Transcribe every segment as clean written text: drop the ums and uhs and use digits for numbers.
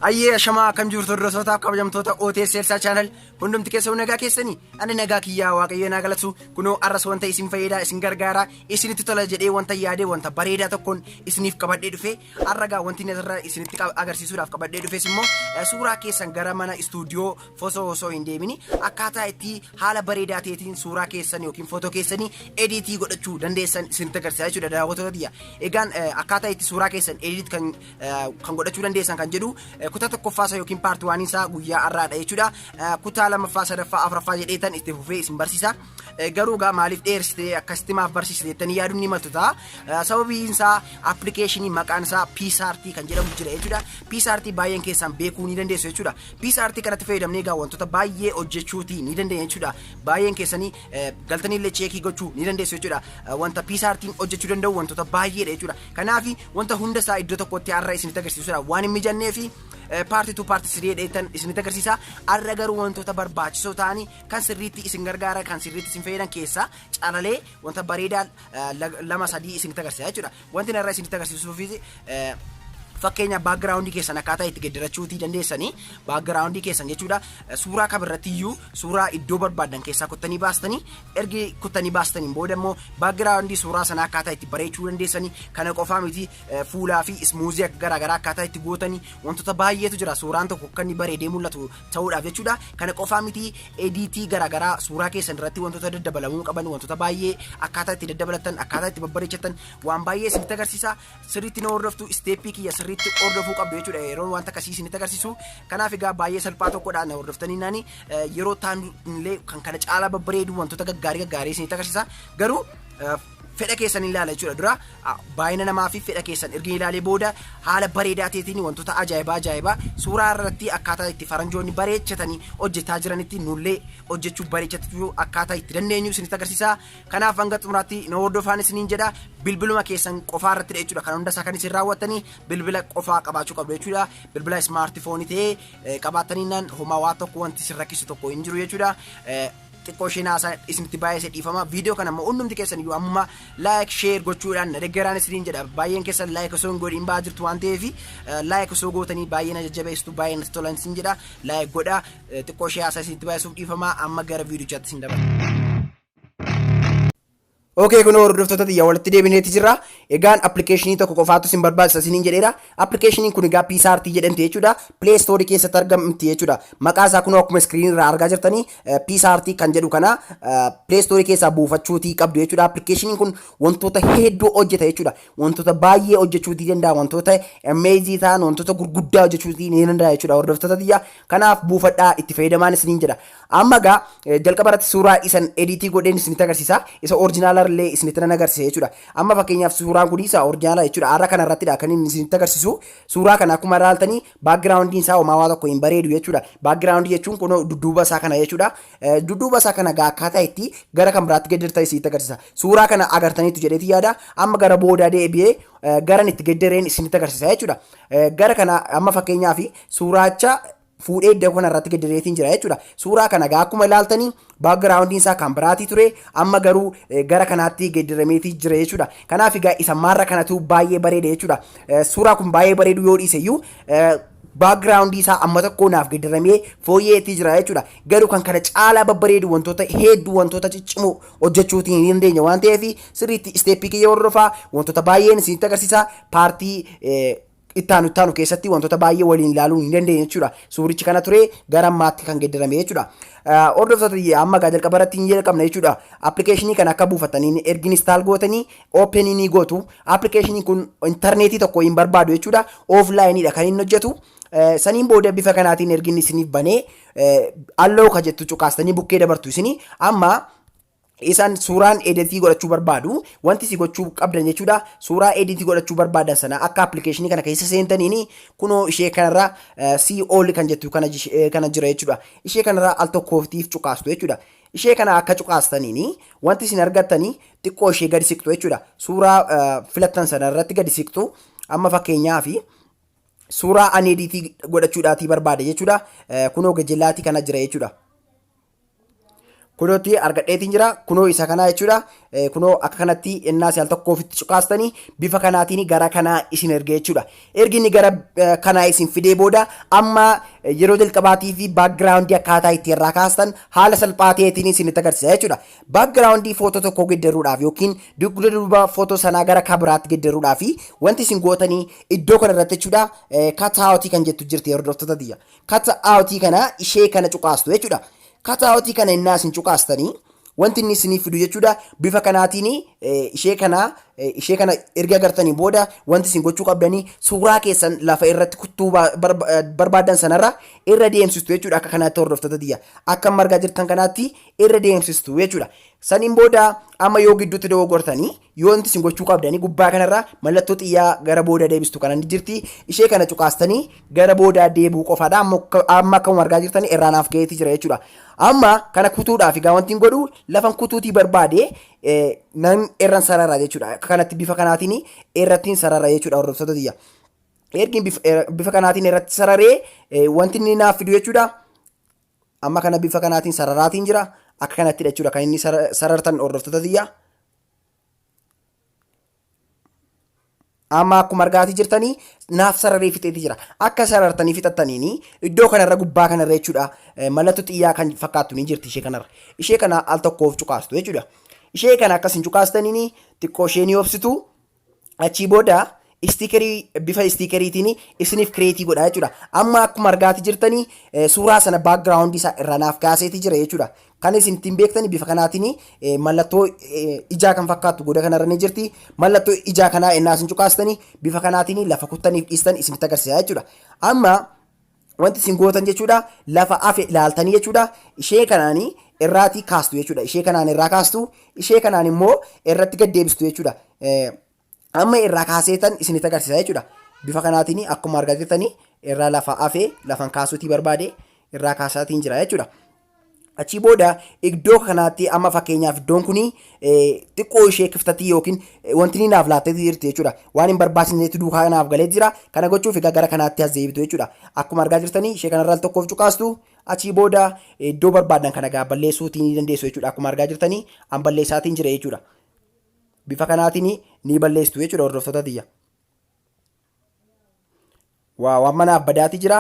Ayyee, ashamaa, akkam jirtu hordoftoota, kabajamtoota OTS Elsaa Channel? Hundumti keessa nagaa keessanii? Ani nagaa kiyyaa, Waaqayyo naa galatu. Kunoo arras wanta isin fayyadaa, isin gargaara, isinitti tola jedhee wanta yaadee, wanta bareedaa tokkoon isiniif qabadhee dhufe. Har'a wanti inni asirra isinitti agarsiisuudhaaf qabadhee dhufes immoo suuraa keessan gara mana istuudiyoo fosoo osoo hin deemini akkaataa itti haala bareedaa ta'eetiin suuraa keessan yookiin footoo keessanii edit godhachuu dandeessan isinitti agarsiisa jechuudha, daawwattoota tiyya. Egaan akkaataa itti suuraa keessan edit kan godhachuu dandeessan kan jedhu kutaa tokkoffaa yookiin part one isaa guyyaa har'aadha jechuudha. Kutaa lammaffaa, sadaffaa, afuraffaa jedheetan itti fufee isin barsiisa. Garuu gaa maaliif dheersitee akkasitti maaf barsiisite jettanii yaaduun ni maltu ta'a. Sababiin isaa appilikeeshinii maqaan isaa PicsArt kan jedhamu jira jechuudha. PicsArt baay'een keessan beekuu ni dandeessu jechuudha. PicsArt kanatti fayyadamnee egaa wantoota baay'ee hojjechuutii ni dandeenya jechuudha. Baay'een keessanii galtanii illee check gochuu ni dandeessu jechuudha. Wanta PicsArtiin hojjechuu danda'u wantoota baay'eedha jechuudha. Kanaaf wanta hunda isaa iddoo tokkotti har'a isinitti agarsiisuudha waan hin mijannee fi part 2, part 3 jedheetan isinitti agarsiisa. Har'a garuu wantoota barbaachisoo ta'anii kan sirriitti isin gargaara, kan sirriitti isin fayyadan keessaa calalee wanta bareedaa lama sadii isinitti agarsiisa jechuudha. Wanti narra isinitti agarsiisuufis fakkeenya background keessan akkaataa itti geddarachuutii dandeessanii, background keessan jechuudha. Suuraa kamirratti iyyuu suuraa iddoo barbaadan keessaa kuttanii baastanii, ergi kuttanii baastaniin booda immoo background suuraa sanaa akkaataa itti bareechuu dandeessanii. Kana qofaa miti, fuulaa fi smooth garaagaraa akkaataa itti gootanii, wantoota baay'eetu jira suuraan tokko akka inni bareedee mul'atu ta'uudhaaf jechuudha. Kana qofaa miti, edit garaagaraa suuraa keessan irratti wantoota daddabalamuu qaban, wantoota baay'ee akkaataa itti daddabalatan, akkaataa itti babbareechatan, waan baay'ee isinitti agarsiisa. Sirriitti na hordoftu, step kiyya sirriitti hordofuu qabdu jechuudha yeroo wanta akkasii isinitti agarsiisu. Kanaaf egaa baay'ee salphaa tokkodha. Na hordoftanii naani yeroo taan illee kan kana caalaa babbareedu, wantoota gaggaarii gaggaarii isinitti agarsiisa. Garuu fedha keessan ilaala jechuudha. Dura baay'ina namaa fi fedha keessan erga ilaalee booda haala bareedaa ta'eetiin wantoota ajaa'ibaa ajaa'ibaa suuraa irratti akkaataa itti faranjoonni bareechatanii hojjetaa jiranitti nullee hojjechuu, bareechachuu akkaataa itti dandeenyu isinitti agarsiisa. Kanaaf hanga xumuraatti na hordofaan isiniin jedha. Bilbiluma keessan qofaa irratti jechuudha. Kan hunda isaa kan isin raawwattanii bilbila qofaa qabaachuu qabdu jechuudha. Bilbila smartphone ta'ee qabaattanii naan homaa waa tokko wanti isin rakkisu tokko hin jiru jechuudha. Xiqqoo isheen haasaa isinitti baay'ee dhiifama. Viidiyoo kana immoo hundumti keessan iyyuu ammuma like, share gochuudhaan na deeggaraan isiniin jedha. Baay'een keessan like osoo hin godhin ba'aa jirtu waan ta'eef, like osoo gootanii baay'ee na jajjabeessitu, baay'ee natti tolan isin jedha. Like godha. Xiqqoo ishee haasaa isinitti baay'isuuf dhiifama. Amma gara viidiyochaatti isin dabala. Okay, kun hordoftoota xiyyaa, walitti deebineeti jira. Egaan appilikeeshinii tokko qofaatu isin barbaachisa isiniin jedheera. Appilikeeshiniin kun egaa PicsArt jedhamti jechuudha. Play Store keessatti argamti jechuudha. Maqaa isaa kun akkuma screen irraa argaa jirtanii PicsArt kan jedhu kana Play Store keessaa buufachuutii qabdu jechuudha. Appilikeeshiniin kun wantoota hedduu hojjeta jechuudha. Wantoota baay'ee hojjechuutii danda'a. Wantoota amazing ta'an, wantoota gurguddaa hojjechuutii ni danda'a jechuudha, hordoftoota xiyyaa. Kanaaf buufadhaa itti fayyadamaan isiniin jedha. Amma egaa jalqaba irratti suuraa isan edit godheen isinitti agarsiisa. Isa original illee isinitti nan agarsiisa jechuudha. Amma fakkeenyaaf suuraan kun isa original jechuudha. Har'a kana irrattidha kan inni isinitti agarsiisu. Suuraa kana akkuma ilaaltanii backgroundiin isaa homaa waa tokko hin bareedu jechuudha. Background jechuun kun dudduuba isaa kana jechuudha. Dudduuba isaa kana gaa akkaataa itti gara kan biraatti geddartan isinitti agarsiisa. Suuraa kana agartaniitu jedheeti yaada. Amma gara boodaa deebi'ee garan itti geddareen isinitti agarsiisa jechuudha. Gara kana amma fakkeenyaaf suuraacha fuudhee iddoo kana irratti geddareetiin jira jechuudha. Suuraa kana gaa akkuma ilaaltanii backgroundiin isaa kan biraatii ture, amma garuu gara kanaatti geddarameetii jira jechuudha. Kanaaf egaa isa maarra kanatu baay'ee bareeda jechuudha. Suuraa kun baay'ee bareedu yoo dhiise iyyuu background isaa amma tokko naaf geddaramee fooyyeetii jira jechuudha. Garuu kan kana caalaa babbareedu, wantoota hedduu, wantoota ciccimoo hojjechuutiin hin dandeenya waan ta'eef, sirriitti step kiyya hordofaa. Wantoota baay'een isinitti agarsiisa. Part ittaanu ittaanu keessatti wantoota baay'ee waliin ilaaluu hin dandeenye jechuudha. Suurichi kana ture, gara ammaatti kan geeddarame jechuudha. Hordoftoota, amma gaa jalqaba irratti hin jalqabna jechuudha. Appilikeeshinii kana akka buufatanii ergi install gootanii open ni gootu. Appilikeeshiniin kun intarneetii tokko hin barbaadu jechuudha. Offlineiidha kan inni hojjetu. Saniin booda bifa kanaatiin ergi inni isiniif banee allow ka jettu cuqaastanii bukkee dabartu isinii. Amma isaan suuraan edit godhachuu barbaadu, wanti si gochuu qabdan jechuudha, suuraa edit godhachuu barbaadan sana akka appilikeeshinii kana keessa seentaniini kunoo ishee kanarra see all kan jettu kana jira jechuudha. Ishee kanarra al tokkootiif cuqaastu jechuudha. Ishee kana akka cuqaastaniini wanti isin argattanii xiqqoo ishee gadi siqtu jechuudha. Suuraa filattan sana irratti gadi siqtu. Amma fakkeenyaaf suuraa ani edit godhachuudhaatii barbaade jechuudha, kunoo gajellaatii kana jira jechuudha. Kunootti argadheetiin jira. Kunoo isa kanaa jechuudha. Kunoo akka kanatti innaa al tokko ofitti cuqaastanii bifa kanaatiin gara kanaa isin erge jechuudha. Ergi inni gara kanaa isin fidee booda, amma yeroo jalqabaatii fi backgroundii akkaataa itti irraa kaastan haala salphaa ta'eetiin isinitti agarsiisa jechuudha. Backgroundii footoo tokkoo geddaruudhaaf yookiin dugda duuba footoo sanaa gara kabiraatti geddaruudhaaf wanti isin gootanii iddoo kana irratti jechuudha, cutoutii kan jettu jirti, hordoftoota tiyya. Cutoutii kana, ishee kana cuqaastu jechuudha. Cutoutii kana innaa isin cuqaastanii wanti inni isiniif fidu jechuudha, bifa kanaatiin ishee kana erga agartanii booda wanti isin gochuu qabdanii suuraa keessan lafa irratti kuttuu barbaadan sanarra irra deemsistu jechuudha. Akka kanaatti, hordoftoota tiyya, akka margaa jirtan kanaatti irra deemsistu jechuudha. Saniin booda amma yoo gidduutti dogoggortanii, yoo wanti isin gochuu qabdanii gubbaa kanarra mallattoo xiyyaa gara booda deebistu kana ni jirti. Ishee kana cuqaastanii gara boodaa deebi'uu qofaadha. Amma akkuma argaa jirtanii irraa naaf ga'eetii jira jechuudha. Amma kana kutuudhaaf egaa wanti hin godhu lafan kutuutii barbaade nan irran sarara jechuudha. Akka kanatti bifa kanaatiin irrattiin sarara jechuudha, hordoftoota tiyya. Ergi bifa kanaatiin irratti sararee wanti inni naaf fidu jechuudha. Amma kana bifa kanaatiin sararaatiin jira. Akka kanatti jechuudha kan inni sarartan, hordoftoota tiyya. Amma akkuma argaatii jirtanii naaf sararee fixeeti jira. Akka sarartanii fixattaniini iddoo kanarra, gubbaa kanarra jechuudha, mallattoo xiyyaa kan fakkaattu ni jirti ishee kanarra. Ishee kana al tokkoof cuqaastu jechuudha. Ishee kana akkasin cuqaastaniini xiqqoo ishee ni obsitu. Achii booda stickerii bifa stickeriitiin isiniif create godha jechuudha. Amma akkuma argaatii jirtanii suuraa sana backgroundii isaa irraa naaf kaaseeti jira jechuudha. Kan isin ittiin beektani bifa kanaatiin mallattoo ijaa kan fakkaattu goda kanarra ni jirti. Mallattoo ijaa kanaa ennaa isin cuqaastanii bifa kanaatiin lafa kuttaniif dhiistan isinitti agarsiisa jechuudha. Amma wanti isin gootan jechuudha, lafa hafe ilaaltanii jechuudha, ishee kanaanii irraatii kaastu jechuudha. Ishee kanaan irraa kaastu, ishee kanaan immoo irratti gad deebistu jechuudha. Amma irraa kaaseetan isinitti agarsiisa jechuudha. Bifa kanaatiin akkuma argaa jirtanii irraa lafa hafe lafan kaasuutii barbaade irraa kaasaatiin jira jechuudha. Achii booda iddoo kanaatti amma fakkeenyaaf iddoon kuni xiqqoo ishee kiftatii yookiin wanti inni naaf laattee jirti jechuudha. Waan hin barbaachisnetti duukaa naaf galee jira. Kana gochuuf egaa gara kanaatti as deebitu jechuudha. Akkuma argaa jirtanii ishee kanarraa al tokkoof cuqaastu. Achii booda iddoo barbaadan kana gaa balleessuutii ni dandeessu jechuudha. Akkuma argaa jirtanii an balleessaatiin jira jechuudha. Bifa kanaatiin ni balleessitu jechuudha, hordoftoota tiyya. Waaw, amma naaf badaatii jira.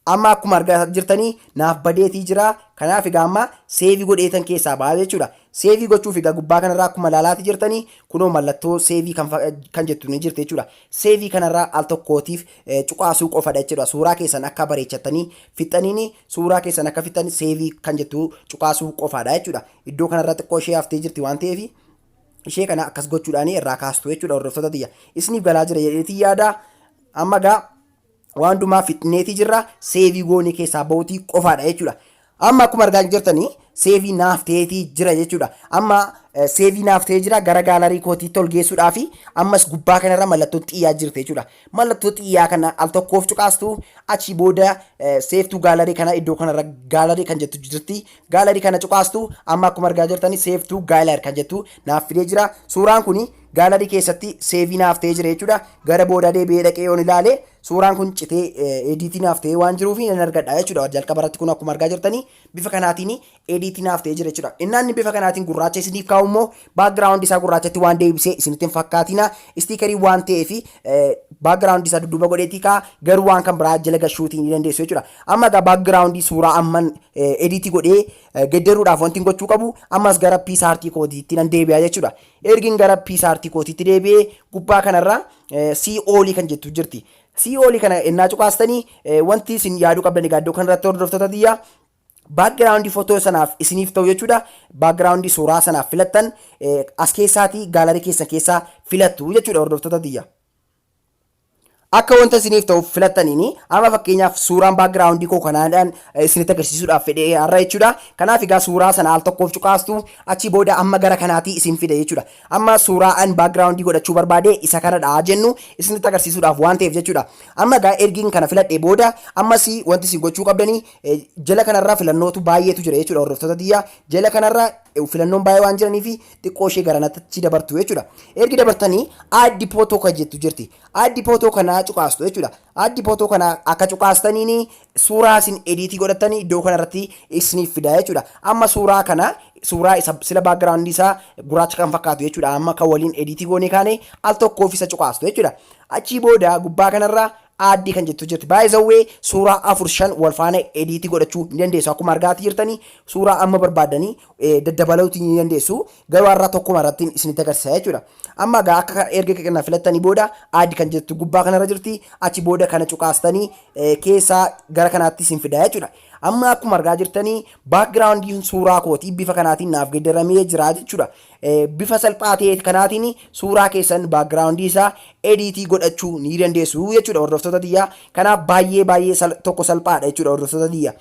Amma akkuma argaa jirtanii naaf badeetii jira. Kanaaf egaa amma save godheetan keessaa ba'a jechuudha. Save gochuuf egaa gubbaa kanarraa akkuma ilaalaatii jirtanii kunoo mallattoo save kan jettu ni jirti jechuudha. Save kanarraa al tokkootiif cuqaasuu qofadha jechuudha. Suuraa keessan akka bareechatanii fixxaniini, suuraa keessan akka fixxan save kan jettu cuqaasuu qofaadha jechuudha. Iddoo kanarra xiqqoo ishee haftee jirti waan ta'eef ishee kana akkas gochuudhaan irraa kaastu jechuudha, hordoftoota tiyya. Isiniif galaa jira jedheetii yaada. Amma gaa waan hundumaa fixneetii jirra, save goonii keessaa bahuutii qofaadha jechuudha. Amma akkuma argaa jirtanii save naaf ta'eetii jira jechuudha. Amma save naaf ta'ee jira, gara gallery kootiitti ol geessuudhaa fi ammas gubbaa kanarra mallattoo xiyyaa jirti jechuudha. Mallattoo xiyyaa kana al tokkoof cuqaastu. Achii booda save to gallery kana iddoo kanarra gallery kan jettu jirti. Gallery kana cuqaastu. Amma akkuma argaa jirtanii save to gallery kan jettu naaf fidee jira. Suuraan kuni gallery keessatti save naaf ta'ee jira jechuudha. Gara booda deebi'ee dhaqee yoon ilaale suuraan kun citee edit naaf ta'ee waan jiruuf nan argadha jechuudha. Jalqaba irratti kun akkuma argaa jirtanii bifa kanaatiin edit naaf ta'ee jira jechuudha. Innaan bifa kanaatiin gurraacha isiniif kaa'u immoo background isaa gurraachatti waan deebisee isinitti hin fakkaatina. Stickerii waan ta'eef background isaa dudduuba godheetii kaa'a, garuu waan kan biraa jala gashuutii ni dandeessu jechuudha. Amma egaa background suuraa amman edit godhee geddaruudhaaf wanti gochuu qabu ammas gara PicsArtii kootiitti nan deebi'a jechuudha. Ergin gara PicsArtii kootiitti deebi'ee gubbaa kanarra see all kan jettu jirti. See all kana ennaa cuqaastanii wanti isin yaaduu qabdan egaa iddoo kanarratti, hordoftoota tiyyaa, background footoo sanaaf isiniif ta'u jechuudha. Background suuraa sanaaf filattan as keessaatii gallery keessan keessaa filattu jechuudha, hordoftoota tiyya. Akka wanta isiniif ta'u filattaniini amma fakkeenyaaf suuraan background koo kanaadhaan isinitti agarsiisuudhaaf fedhee har'a jechuudha. Kanaaf egaa suuraa sana al tokkoof cuqaastu. Achi booda amma gara kanaatii isin fide jechuudha. Amma suuraa an background godhachuu barbaade isa kanadha jennu, isinitti agarsiisuudhaaf waan ta'eef jechuudha. Amma egaa ergiin kana filadhee booda ammas wanti isin gochuu qabdanii jala kanarraa filannootu baay'eetu jira jechuudha, hordoftoota tiyyaa. Jala kanarra filannoon baay'ee waan jiraniif xiqqoo ishee gara natti dabartu jechuudha. Ergi dabartanii add photo kan jettu jirti. Add photo kana Kana cuqaastu jechuudha. Add photo kana akka cuqaastaniin suuraa isin edit godhattanii iddoo kanarratti isiniif fida jechuudha. Amma suuraa kana, suuraa isa sila background isaa gurraacha kan fakkaatu jechuudha. Amma kan waliin edit goonee kaane al tokkoof isa cuqaastu jechuudha. Achii booda gubbaa kanarra add kan jettu jirti. By the way, suuraa afur, shan wal faana edit godhachuu ni dandeessu. Akkuma argaatii jirtanii suuraa amma barbaaddanii daddabaluutii ni dandeessu. Garuu har'a tokkuma irratti isinitti agarsiisa jechuudha. Amma egaa akka erga kana filattanii booda add kan jettu gubbaa kanarra jirti. Achi booda kana cuqaastanii keessaa gara kanaatti isin fida jechuudha. Amma akkuma argaa jirtanii backgroundiin suuraa kootii bifa kanaatiin naaf geeddaramee jira jechuudha. Bifa salphaa ta'e kanaatiin suuraa keessan background isaa edit godhachuu ni dandeessu jechuudha, hordoftoota tiyyaa. Kanaaf baay'ee baay'ee tokko salphaadha jechuudha, hordoftoota tiyyaa.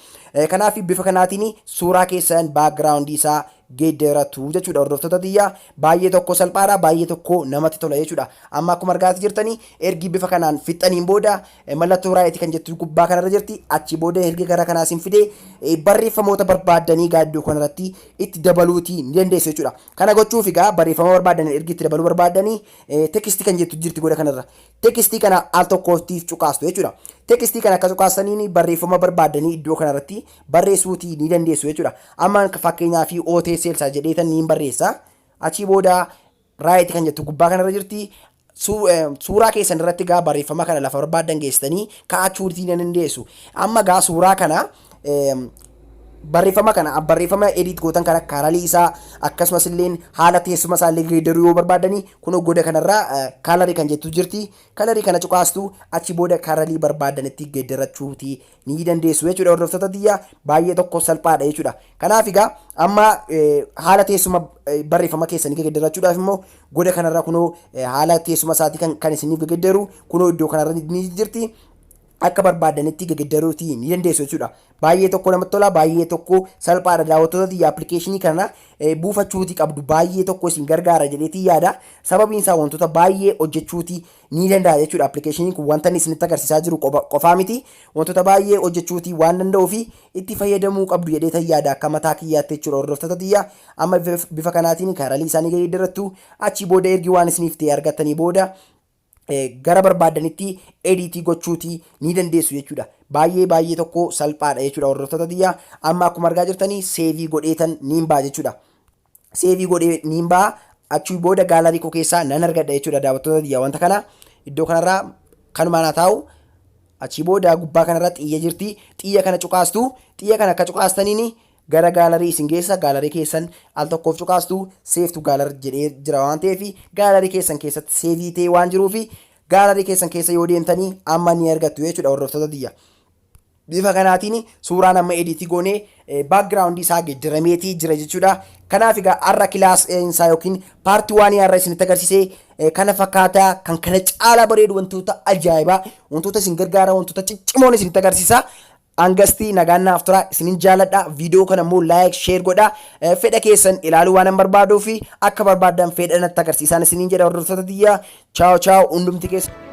Kanaaf bifa kanaatiin suuraa keessan background isaa geeddaratu jechuudha, hordoftoota tiyyaa. Baay'ee tokko salphaadha, baay'ee tokko namatti tola jechuudha. Amma akkuma argaa jirtanii ergi bifa kanaan fixxaniin booda mallattoo right kan jettu gubbaa kanarra jirti. Achi booda ergi gara kanaa isin fidee barreeffamoota barbaaddanii gaaddoo kanarratti itti dabaluutii ni dandeessu jechuudha. Kana gochuuf egaa barreeffama barbaadanii ergi itti dabaluu barbaaddanii text kan jettu jirti goda kanarra. Text kana al tokkootiif cuqaastu jechuudha. Text kana akka cuqaastaniin barreeffama barbaaddanii iddoo kanarratti barreessuutii ni dandeessu jechuudha. Amma fakkeenyaaf "OT Sales" jedheetan ni barreessa. Achii booda right kan jettu gubbaa kanarra jirti. Suuraa keessan irratti gaa barreeffama kana lafa barbaaddan geessitanii kaa'achuutii ni dandeessu. Amma gaa suuraa kana, barreeffama kana, barreeffama edit gootan kana color isaa akkasumas illee haala teessuma isaa illee geeddaruu yoo barbaadanii kun goda kanarraa color kan jettu jirti. Color kana cuqaastu, achi booda color barbaadanitti geeddarachuutii ni dandeessu jechuudha, hordoftoota tiyyaa. Baay'ee tokko salphaadha jechuudha. Kanaaf egaa amma haala teessuma barreeffama keessanii geeddarachuudhaaf immoo goda kanarra kunoo haala teessuma isaatii kan isiniif geeddaru kunoo iddoo kanarra ni jirti. Akka barbaadanitti geeddaruutii ni dandeessu jechuudha. Baay'ee tokko namatti tola, baay'ee tokko salphaadha. Daawwattoota tiyya, appilikeeshinii kana buufachuutii qabdu, baay'ee tokko isin gargaara jedheetii yaada. Sababiin isaa wantoota baay'ee hojjechuutii ni danda'a jechuudha. Appilikeeshiniin kun wanta inni isinitti agarsiisaa jiru qofaa miti. Wantoota baay'ee hojjechuutii waan danda'uu fi itti fayyadamuu qabdu jedhee yaada akka mataa kiyyaatti jechuudha, hordoftoota tiyya. Amma bifa kanaatiin color isaanii geeddarattu. Achi booda ergi waan isiniif ta'e argattanii booda gara barbaadanitti edit gochuutii ni dandeessu jechuudha. Baay'ee baay'ee tokko salphaadha jechuudha, hordoftoota tiyyaa. Amma akkuma argaa jirtanii save godheetan niin ba'a jechuudha. Save godhee niin ba'a, achii booda gallery koo keessaa nan argadha jechuudha, daawwattoota tiyyaa. Wanta kana iddoo kanarraa kanumaan haa taa'u. Achii booda gubbaa kanarra xiyya jirti. Xiyya kana cuqaastu. Xiyya kana akka cuqaastaniin gara gallery isin geessa. Gallery keessan al tokkoof cuqaastu. "Save to gallery" jedhee jira waan ta'eef gallery keessan keessatti save ta'ee waan jiruuf gallery keessan keessa yoo deemtanii amma ni argattu jechuudha, hordoftoota tiyya. Bifa kanaatiin suuraan amma edit goonee background isaa geeddarameetii jira jechuudha. Kanaaf egaa har'a classiinsaa yookiin part one har'a isinitti agarsiisee kana fakkaataa. Kan kana caalaa bareedu, wantoota ajaa'ibaa, wantoota isin gargaaran, wantoota ciccimoon isinitti agarsiisa. Hangastii nagaan naaf tura, isinin jaaladha. Viidiyoo kana immoo like, share godha. Fedha keessan ilaaluu waan hin barbaaduu fi akka barbaaddan fedha natti agarsiisan isinin jedha, hordoftoota tiyya. Ciao ciao, hundumti keessa.